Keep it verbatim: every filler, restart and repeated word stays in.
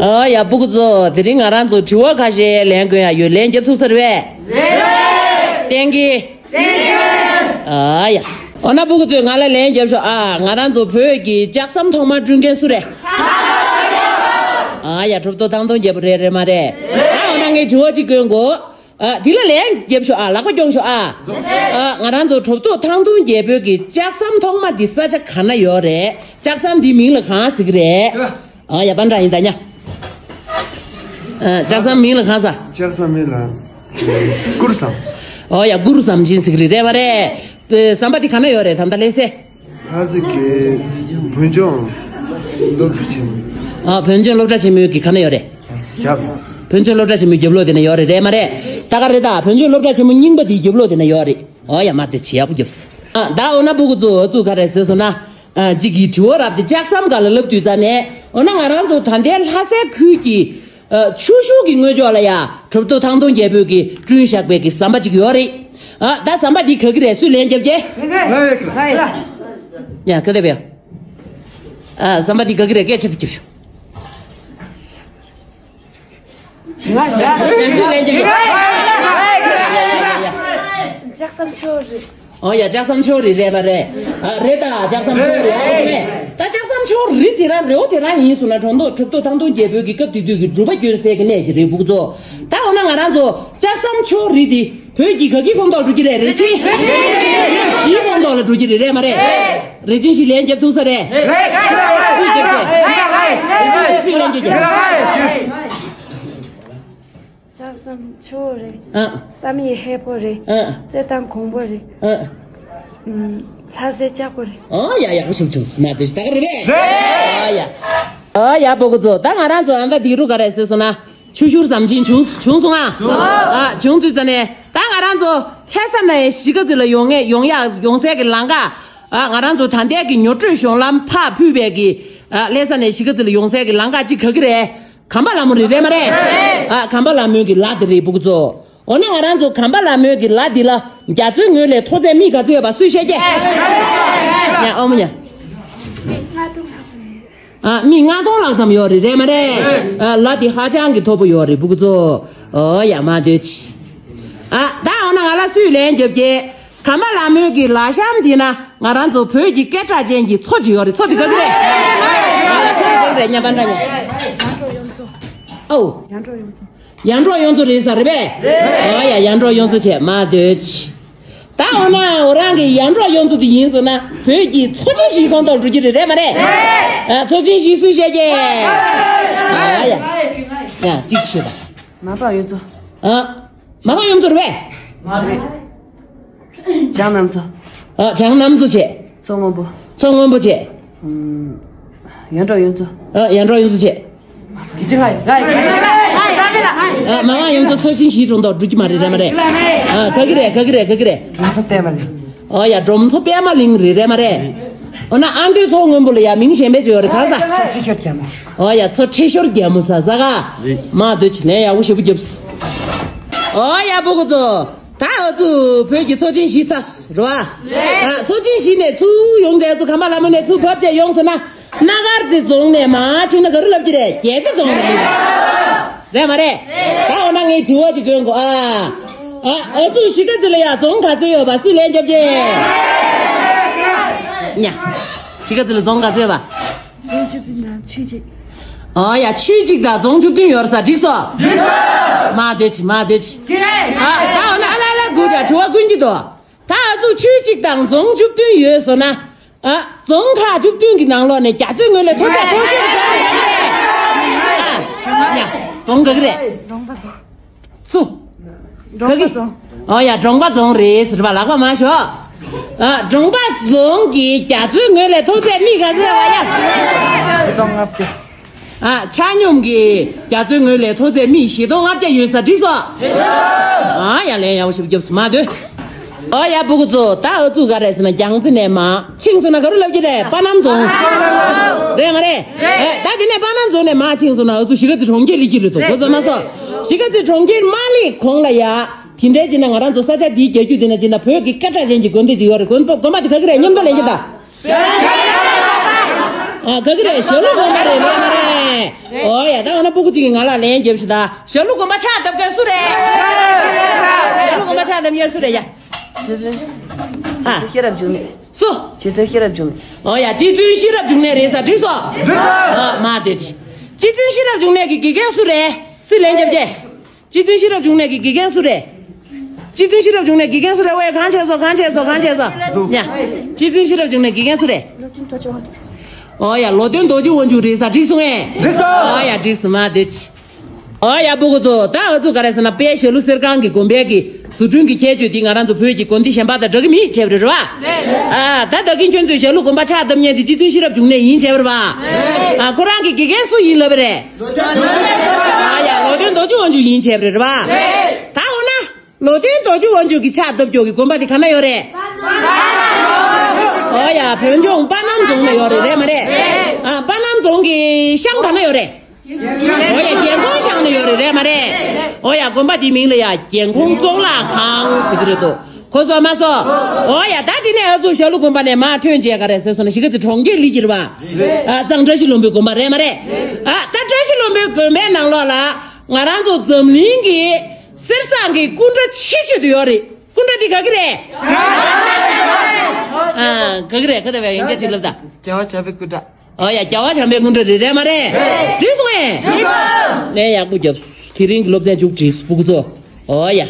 ཨ་ཡ་སྤུ་གུ་ཚོ། དེ་རིང་ང་རང་ཚོ་དྲི་བ་ཁ་ཤས་ལན་དགོས་ཡ་ཡོད། ལན་རྒྱབ་ཐུབ་ས་རེད་པས། རེད། བསྟན་གི། བསྟན་གི། ཨ་ཡ། འོ་ན་སྤུ་གུ་ཚོས་ང་ལ་ལན་རྒྱབ་ཤོག་ཨ། ང་རང་ཚོ་བོད་ཀྱི་ལྕགས་ཟམ་ཐོག་མར་བསྐྲུན་མཁན་སུ་རེད། ཨ་ཡ། གྲུབ་ཐོབ་ཐང་སྟོང་རྒྱལ་པོ་རེད། རེད་མ་རེད། ཨ། འོ་ན་ངས་དྲི་བ་གཅིག་བཀོད་གོ། ཨ། འདི་ལ་ལན་རྒྱབ་ཤོག་ཨ། ལག་པ་རྒྱོང་ཤོག་ཨ། ཨ། ང་རང་ཚོ་གྲུབ་ཐོབ་ཐང་སྟོང་རྒྱལ་པོའི་གི་ལྕགས་ཟམ་ཐོག་མ་འདི་ས་ཆ་ག་ན་ཡོད་རེད། ལྕགས་ཟམ་འདི་མིང་ལ་གང་ཟེར་གི་རེད། ཨ་ཡ། པན་ཀྲང་ཡིན་ད་ཉ། ཨ། ལྕགས་ཟམ་མིང་ལ་གང་ཟེར། ལྕགས་ཟམ་མིང་ལ་གུར་ཟམ། ཨོ་ཡ། གུར་ཟམ་ཅན་ཟེར་གི་རེད། རེད་པ་རེད། ཨེ། ཟམ་པ་འདི་ག་ན་ཡོད་རེད། ད་ལྟ་ལྷ་སའི། ལྷ་སའི་གི་བོད་ལྗོངས་སློབ་གྲྭ་ཆེན་མོ། ཨ། བོད་ལྗོངས་སློབ་གྲྭ་ཆེན་མོའི་གི་ག་ན་ཡོད་རེད། རྒྱབ། བོད་ལྗོངས་སློབ་གྲྭ་ཆེན་མོའི་རྒྱབ་ལོགས་དེ་ན་ཡོད་རེད། རེད་མ་རེད། ད་ག་རེད། ད་བོད་ལྗོངས་སློབ་གྲྭ་ཆེན་མོ་རྙིང་པ་དེའི་རྒྱབ་ལོགས་དེ་ན་ཡོད་རེད། ཨོ་ཡ། མ་དེ་བྱེད་ཡག་པོ་རྒྱབ་སོང་། ཨ། ད་འོ་ན་སྤུ་གུ་ཚོ་ཚུགས་ག་རེད་ཟེར་སོང་ན། ཨ། གཅིག་གིས་དྲི་བ་རབ་དེ་ལྕགས་ཟམ་སྒང་ལ་ལབ་དུས་ཙ་ནས། འོ་ན་ང་རང་ཚོ་ད་ལྟའི་ལྷ་སའི་ཁུལ་གྱི། ཨ། ཆུ་ཤུར་གྱི་ངོས་ཕྱོགས་ལ་ཡ་གྲུབ་ཐོབ་ཐང་སྟོང་རྒྱལ་པོས་ཀྱི་བསྐྲུན་བཞག་པའི་གི་ཟམ་པ་གཅིག་ཡོད་རེད། ཨ། ད་ཟམ་པ་འདི་ག་གི་རེད། སུས་ལན་རྒྱབ་ཀྱི། ཡ། ག་དེ་བས། ཨ། ཟམ་པ་འདི་ག་གི་རེད། སྐད་ཆེ་ཙམ་རྒྱབ་ཤོག་ང་ཡ། ཡ། སུས་ལན་རྒྱབ་ཀྱི། ལྕགས་ཟམ་ཕྱོགས་རེད། ཨོ་ཡ། ལྕགས་ཟམ་ཕྱོགས་རིས་རེད་པ་རེད། ཨ། རེད་ད། ལྕགས་ཟམ་ཕྱོགས་རིས། ཨ། ཨོ་ཁེ། ད་ལྕགས་ཟམ་ཕྱོགས་རིས་དེ་རང་རེད། འོ་དེ་རང་ཡིན་སོང་ན་གྲུབ་ཐོབ་ཐང་སྟོང་རྒྱལ་པོའི་གི་སྐབས་དེ་དུས་ཀྱི་སྒྲུབ་པ་སྐྱོན་སའི་གི་གནས་ཤིག་རེད་སྤུ་གུ་ཚོ། ད་འོ་ན་ང་རང་ཚོ་ལྕགས་ཟམ་ཕྱོགས་རིས་དེ་བོད་ཀྱི་ག་གི་ཁོངས་གཏོགས་ལ་འགྲོ་གི་རེད། རེ་ཆེན། བཞིའི་ཁོངས་གཏོགས་ལ་འགྲོ་གི་རེད། རེད་མ་རེད། རེ་ཆེན་ཞིག་ལན་རྒྱབ་ཐུབ་ས་རེད། སུས་རྒྱབ་ཀྱི། རེ་ཆེན་ཞིག་སུས་ལན་རྒྱབ་ཀྱི། ལྕགས་ཟམ་ཕྱོགས་རེད། ཨ། བསམ་ཡས་ཧས་པོ་རེད། ཨ། རྩེད་ཐང་གོང་པོ་རེད། ཨ། ཨམ། ལྷ་སའི་ལྕགས་པོ་རེད། ཨོ་ཡ་ཡ། ཁུ་ཆུང་ཆུང་མ་དེ་ད་ག་རེད་པས། རེད། ཨོ་ཡ། ཨོ་ཡ། སྤུ་གུ་ཚོ། ད་ང་རང་ཚོ་ཨ་ད་དེ་རུ་ག་རེ་ཟེར་སོང་ན། ཆུ་ཤུར་ཟམ་ཆེན་བྱུང་བྱུང་སོང་ཨ། ཨ། བྱུང་དུས་ཙ་ནས་ད་ང་རང་ཚོ་ལྷ་ས་ནས་གཞིས་ཀ་རྩེ་ལ་ཡོང་ངེས་ཡོང་ཡ་ཡོང་སའི་གི་ལམ་ཁ། ཨ། ང་རང་ཚོ་ད་ལྟའི་གི་ཉོ་སྤྲོད་གཞུང་ལམ་ཕར་ཕུད་པའི་གི། ཨ། ལྷ་ས་ནས་གཞིས་ཀ་རྩེ་ལ་ཡོང་སའི་གི་ལམ་ཁ་གཅིག་ག་གི་རེད། གམ་པ་ལ་མོ་རེད། རེད་མ་རེད། ཨ། གམ་པ་ལ་མོའི་གི་ལ་དེ་རེད་སྤུ་གུ་ཚོ། འོ་ན་ང་རང་ཚོ་གམ་པ་ལ་མོའི་གི་ལ་འདི་ལ་རྒྱ་མཚོའི་ངོས་ལས་མཐོ་ཚད་མི་ག་ཚོད་ཡོད་པ་སུས་ཤེས་ཀྱི། ཡ། ཨོ་མོ་ཉ། ཨ། མི་ལྔ་སྟོང་ལྷག་ཙམ་ཡོད་རེད། རེད་མ་རེད། ཨ། ལ་འདི་ཧ་ཅང་གི་མཐོ་པོ་ཡོད་རེད་སྤུ་གུ་ཚོ། ཨོ་ཡ། མ་འདོད་ཅི། ཨ། ད་འོ་ན་ང་ལ་སུས་ལན་རྒྱབ་ཀྱི། གམ་པ་ལ་མོའི་གི་ལ་གཤམ་དེ་ན་ང་རང་ཚོ་བོད་ཀྱི་སྐད་གྲགས་ཅན་གྱི་མཚོ་ཅིག་ཡོད་རེད། མཚོ་དེ་ག་གི་རེད། ཨ། མཚོ་དེ་ག་གི་རེད། ཉམས་པ་འདྲ་ཉམས། ཨོ། ཡར་འབྲོག་གཡུ་མཚོ། ཡར་འབྲོག་གཡུ་མཚོ་རེད་ས་རེད་པས། ཨོ་ཡ། ཡར་འབྲོག་གཡུ་མཚོ་བྱས་མ་འདོད་ཅི། ད་འོ་ན་འོ་རང་གི་ཡར་འབྲོག་གཡུ་མཚོ་དེ་ཡིན་སོང་ན་བོད་ཀྱི་མཚོ་ཆེན་བཞིའི་ཁོངས་གཏོགས་འགྲོ་རྒྱུ་རེད། རེད་མ་རེད། ཨ། མཚོ་ཆེན་བཞི་སུས་བཤད་ཀྱི། ཨ་ཡ། ཡ། གཅིག་ཤོད་ད། མ་པ་གཡུ་མཚོ། ཨ། མ་པ་གཡུ་མཚོ་རེད་པས། མ་རེད། བྱང་གནམ་མཚོ། ཨ། བྱང་གནམ་མཚོ་བྱས། མཚོ་སྔོན་པོ། མཚོ་སྔོན་པོ་བྱས། ཨམ། ཡར་འབྲོག་གཡུ་མཚོ། ཨ། ཡར་འབྲོག་གཡུ་མཚོ་བྱས། ཨ། མ་པ་གཡུ་མཚོ་མཚོ་ཆེན་བཞིའི་ཁོངས་གཏོགས་འགྲོ་རྒྱུ་མ་རེད། རེད་མ་རེད། ཨ། ག་གི་རེད། ག་གི་རེད། ག་གི་རེད། གྲོང་ཚོ་པད་མ་གླིང་། ཨོ་ཡ། གྲོང་ཚོ་པད་མ་གླིང་རེད། རེད་མ་རེད། འོ་ན་ཨ་མདོའི་མཚོ་སྔོན་པོ་ལ་ཡ་མིང་གཞན་པ་ཅིག་ཡོད་རེད། གང་ཟེར། མཚོ་ཁྲི་ཤོར་རྒྱལ་མོ། ཨོ་ཡ། མཚོ་ཁྲི་ཤོར་རྒྱལ་མོ་ཟེར་ས་ག་མ་འདོད་ཅི། ལན་ཡག་པོ་ཞེ་པོ་རྒྱབ་སོང་། ཨོ་ཡ། སྤུ་གུ་ཚོ། ད་འུ་ཚོ་བོད་ཀྱི་མཚོ་ཆེན་བཞི་ཚར་རེད་པ། རེད། ཨ། མཚོ་ཆེན་བཞི་ནས་ཚུར་ཡོང་དུས་ཚོ་གམ་པ་ལ་མོ་ནས་ཚུར་བབས་བྱས་ཡོང་ཟེར་ན། སྣ་དཀར་རྩེ་རྫོང་ནས་མར་ཕྱིན་ན་ག་རེ་ལབ་ཀྱི་རེད། རྒྱལ་རྩེ་རྫོང་ལབ་ཀྱི་རེད། རེད་མ་རེད། ད་འོ་ན་ངས་དྲི་བ་ཅིག་བཀོད་དགོས་ཨ། ཨ། འུ་ཚོ་གཞིས་ཀ་རྩེ་ལ་ཡ་རྫོང་ག་ཚོད་ཡོད་པ་སུས་ལན་རྒྱབ་ཀྱི། ཉ། གཞིས་ཀ་རྩེ་ལ་རྫོང་ག་ཚོད་ཡོད་པ། རྫོང་བཅུ་བདུན་དང་ཆུས་གཅིག། ཨོ་ཡ། ཆུས་གཅིག་དང་རྫོང་བཅུ་བདུན་ཡོད་རེད་ས། འགྲིག་སོང་། འགྲིག་སོང་། མ་འདོད་ཅི། མ་འདོད་ཅི། ཨ། ད་འོ་ན་ཨ་ལ་ལ་སྒུག་བྱ། དྲི་བ་ཀུན་གྱི་དོ། ད་འུ་ཚོ་ཆུས་གཅིག་དང་རྫོང་བཅུ་བདུན་ཡོད་སོང་ན། ཨ། རྫོང་ཁག་བཅུ་བདུན་གྱི་ནང་ལོགས་ནས་རྒྱ་མཚོའི་ངོས་ལས་མཐོ་ཚད་མཐོ་ཤོས་རྫོང་རེད། ཨ། ཡ། རྫོང་ག་གི་རེད། གྲོང་པ་རྫོང་། ཚུ། གྲོང་པ་རྫོང་། ཨོ་ཡ། གྲོང་པ་རྫོང་རེད་ཟེར་བ་ལག་པ་མར་ཞོག་ཨ། གྲོང་པ་རྫོང་གི་རྒྱ་མཚོའི་ངོས་ལས་མཐོ་ཚད་མི་ག་ཚོད་ཡོད་པ་ཡ། ཆ་སྙོམས་ཀྱི་རྒྱ་མཚོའི་ངོས་ལས་མཐོ་ཚད་མི་བཞི་སྟོང་ལྔ་བརྒྱ་ཡོད་ས། འགྲིག་སོང་། ཨ་ཡ། ལན་ཡག་པོ་ཞིག་རྒྱབ་སོང་། མ་འདོད། ཨོ་ཡ། སྤུ་གུ་ཚོ། ད་འུ་ཚོ་ག་རེ་ཟེར་ན་རྒྱ་མཚོ་ནས་མར་ཕྱིན་སོང་ན་ག་རེ་ལབ་ཀྱི་རེད། པ་སྣམ་རྫོང་། རེད་མ་རེད། ཨེ། ད་དེ་ནས་པ་སྣམ་རྫོང་ནས་མར་ཕྱིན་སོང་ན་འུ་ཚོ་གཞིས་ཀ་རྩེ་གྲོང་ཁྱེར་སླེབས་ཀྱི་རེད་དོ། གོ་སོང་མ་སོང་། གཞིས་ཀ་རྩེ་གྲོང་ཁྱེར་མ་སླེབས་གོང་ལ་ཡ། དེ་འདྲའི་ཅིག་ན་ང་རང་ཚོ་ས་ཆ་འདིའི་རྒྱལ་རྒྱུད་འདི་ན་ཅིག་ན་བོད་ཀྱི་སྐད་གྲགས་ཅན་གྱི་དགོན་སྡེ་ཅིག་ཡོད་རེད། དགོན་པ། དགོན་པ་དེ་ག་གི་རེད། མཉམ་དུ་ལེན་གྱི་ད། ཨ། ག་གི་རེད། ཞྭ་ལུ་དགོན་པ་རེད། རེད་མ་རེད། ཨོ་ཡ། ད་འོ་ན་སྤུ་གུ་གཅིག་གིས་ང་ལ་ལན་རྒྱབ་ཤོག་ད། ཞྭ་ལུ་དགོན་པ་ཕྱག་བཏབ་མཁན་སུ་རེད། ཞྭ་ལུ་དགོན་པ་ཕྱག་བཏབ་མཁན་སུ་རེད་ཡ། རྗེ་བཙུན། ཨ། རྗེ་བཙུན་ཤེས་རབ་འབྱུང་གནས། སུ། རྗེ་བཙུན་ཤེས་རབ་འབྱུང་གནས། ཨོ་ཡ། རྗེ་བཙུན་ཤེས་རབ་འབྱུང་གནས་རེད་ས། འགྲིག་སོང་། འགྲིག་སོང་། ཨ། མ་སྡོད་ཅི། རྗེ་བཙུན་ཤེས་རབ་འབྱུང་གནས་ཀྱི་དགེ་རྒན་སུ་རེད། སུས་ལན་རྒྱབ་ཀྱི། རྗེ་བཙུན་ཤེས་རབ་འབྱུང་གནས་ཀྱི་དགེ་རྒན་སུ་རེད། རྗེ་བཙུན་ཤེས་རབ་འབྱུང་གནས་དགེ་རྒན་སུ་རེད། ཨོ་ཡ། གང་བྱས་སོང་། གང་བྱས་སོང་། གང་བྱས་སོང་། ཡ། རྗེ་བཙུན་ཤེས་རབ་འབྱུང་གནས་དགེ་རྒན་སུ་རེད། ཨོ་ཡ། ལོ་སྟོན་རྡོ་རྗེ་དབང་ཕྱུག་རེད་ས། འགྲིག་སོང་ངས། འགྲིག་སོང་། ཨོ་ཡ། འགྲིག་སོང་། མ་སྡོད་ཅི། ཨོ་ཡ། སྤུ་གུ་ཚོ། ད་ཨ་ཚུ་ག་རེ་ཟེར་ན། དཔལ་ཞྭ་ལུ་གསེར་ཁང་གི་དགོན་པའི་གི་བཟོ་སྐྲུན་གྱི་ཁྱད་ཆོས་དེ་ང་རང་ཚོ་བོད་ཀྱི་དགོན་སྡེ་གཞན་པ་དང་འདྲ་གི་མེད་བྱས་པ་རེད་བ། ཨ། ད་ད་གིན་ཁྱོད་ཚོས་ཞྭ་ལུ་དགོན་པ་ཕྱག་བཏབ་མཁན་དེ་རྗེ་བཙུན་ཤེས་རབ་འབྱུང་གནས་ཡིན་བྱས་པ་རེད་བ། ཨ། ཁོ་རང་གི་དགེ་རྒན་སུ་ཡིན་ལབ་པ་རེད། ཨ་ཡ། ལོ་སྟོན་རྡོ་རྗེ་དབང་ཕྱུག་ཡིན་བྱས་པ་རེད་བ། ད་འོ་ན། ལོ་སྟོན་རྡོ་རྗེ་དབང་ཕྱུག་གི་ཕྱག་བཏབ་ཀྱོག་གི་དགོན་པ་དེ་ག་ན་ཡོད་རེད། ཨོ་ཡ། བོད་ལྗོངས་པ་སྣམ་རྫོང་ལ་ཡོད་རེད། རེད་མ་རེད། ཨ། པ་སྣམ་རྫོང་གི་ཤང་ག་ན་ཡོད་རེད། ཨོ་ཡ། རྒྱལ་འགོང་ཤང་ན་ཡོད་རེད། རེད་མ་རེད། ཨོ་ཡ། དགོན་པ་དེའི་མིང་ལ་ཡ་རྒྱལ་འགོང་གཙུག་ལག་ཁང་ཟེར་གི་རེད་དོ། གོ་སོང་མ་སོང་། ཨོ་ཡ། ད་དེ་ནས་ཨ་ཚུ་ཞྭ་ལུ་དགོན་པ་ནས་མར་ཐོན་བྱས་ག་རེ་ཟེར་སོང་ན། གཞིས་ཀ་རྩེ་གྲོང་ཁྱེར་ལ་ཡོད་རེད་བ། ཨ། གཙང་བཀྲ་ཤིས་ལྷུན་པོའི་དགོན་པ། རེད་མ་རེད། ཨ། ད་བཀྲ་ཤིས་ལྷུན་པོའི་དགོན་པའི་ནང་ལོགས་ལ་ང་རང་ཚོ་འཛམ་གླིང་གི་གསེར་ཟངས་ཀྱི་སྐུ་འདྲ་ཆེ་ཤོས་དེ་ཡོད་རེད། སྐུ་འདྲ་འདི་ག་གི་རེད། ཨ། ག་གི་རེད། ག་དེ་བས་ཡོན་ཆབ་ཅིག་ལབ་ད། རྒྱལ་བ་བྱམས་པའི་སྐུ་འདྲ། ཨོ་ཡ། རྒྱལ་བ་བྱམས་པའི་སྐུ་འདྲ་རེད། རེད་མ་རེད། འགྲིག་སོང་ངས། འགྲིག་སོང་། ལན་ཡག་པོ་རྒྱབ། དེ་རིང་གི་སློབ་ཚན་མཇུག་བསྒྲིལ་སྤུ་གུ་ཚོ། ཨོ་ཡ།